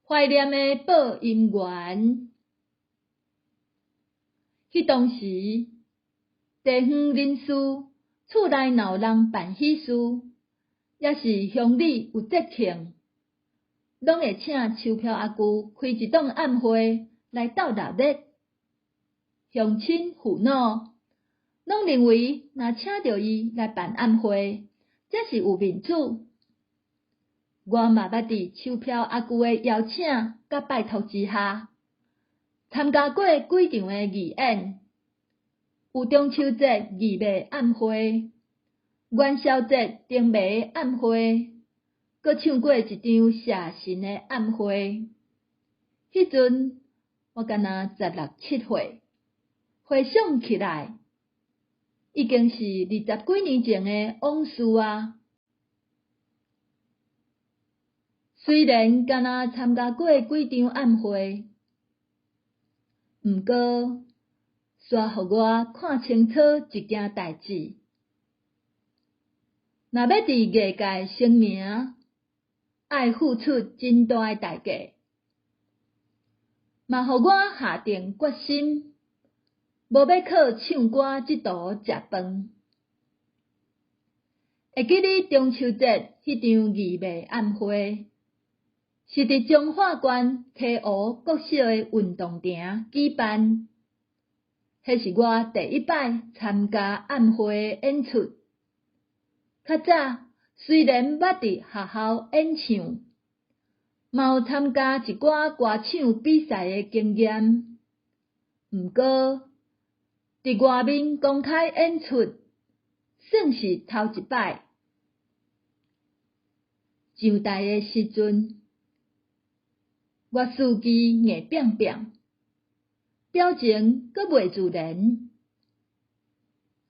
懷念的播音員。彼當時，地方人士厝內若有人辦喜事，抑是鄉里有節慶，攏會請秋飄阿舅開一檔暗會來鬥熱鬧。鄉親父老攏認為，若請著伊來辦暗會，才是有面子。我嘛捌佇秋飄阿舅的邀請佮拜託之下，參加過幾場的義演，有中秋節義賣暗會、元宵節燈謎暗會，閣唱過一場社神的暗會。彼陣我敢若十六七歲，回想起來，已經是二十幾年前的往事啊。雖然敢若參加過幾場暗會，毋過，煞予我看清楚一件代誌：若欲佇藝界成名，愛付出真大的代價。嘛予我下定決心，無欲靠唱歌這途食飯。會記得中秋節彼場義賣暗會，是佇彰化縣溪湖國小的運動場舉辦。彼是我第一擺參加暗會的演出。較早雖然捌佇學校演唱，嘛有參加一寡歌唱比賽的經驗，毋過佇外面公開演出，算是頭一擺。上台的時陣，我四肢硬癟癟，表情閣袂自然，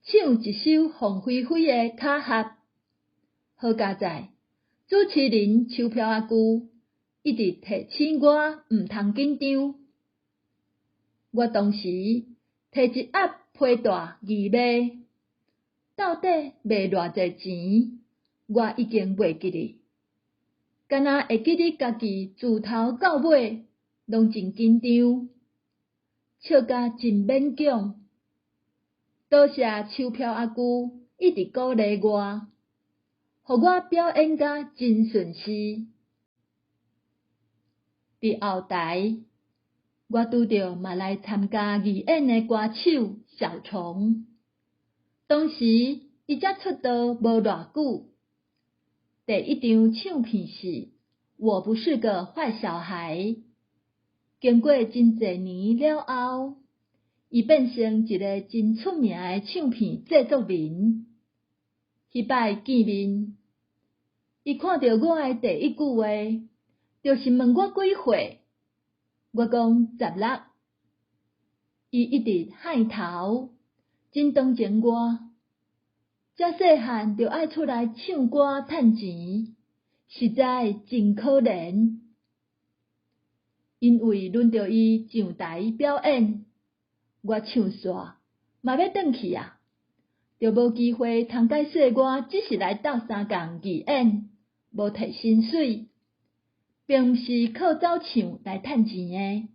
唱一首鳳飛飛的卡合。好佳哉，主持人秋飄阿舅一直提醒我毋通緊張。我當時提一盒皮帶義賣，到底賣偌濟錢，我已經袂記得。敢若會記得家己自頭到尾攏真緊張，笑甲真勉強。多謝秋飄阿舅一直鼓勵我，予我表演甲真順遂。佇後台，我拄著嘛來參加義演的歌手小蟲。當時伊才出道無偌久，第一張唱片是《我不是個壞小孩》。經過真濟年了後，伊變成一个真出名的唱片製作人。彼擺見面，伊看著我的第一句話，就是問我幾歲。我講十六，伊一直頦頭，真同情我。遮細漢就愛出來唱歌趁錢，實在真可憐。因為輪著伊上台表演，我唱煞嘛欲轉去啊，就無機會通解說我只是來鬥相共義演，無提薪水，並毋是靠走唱來趁錢的。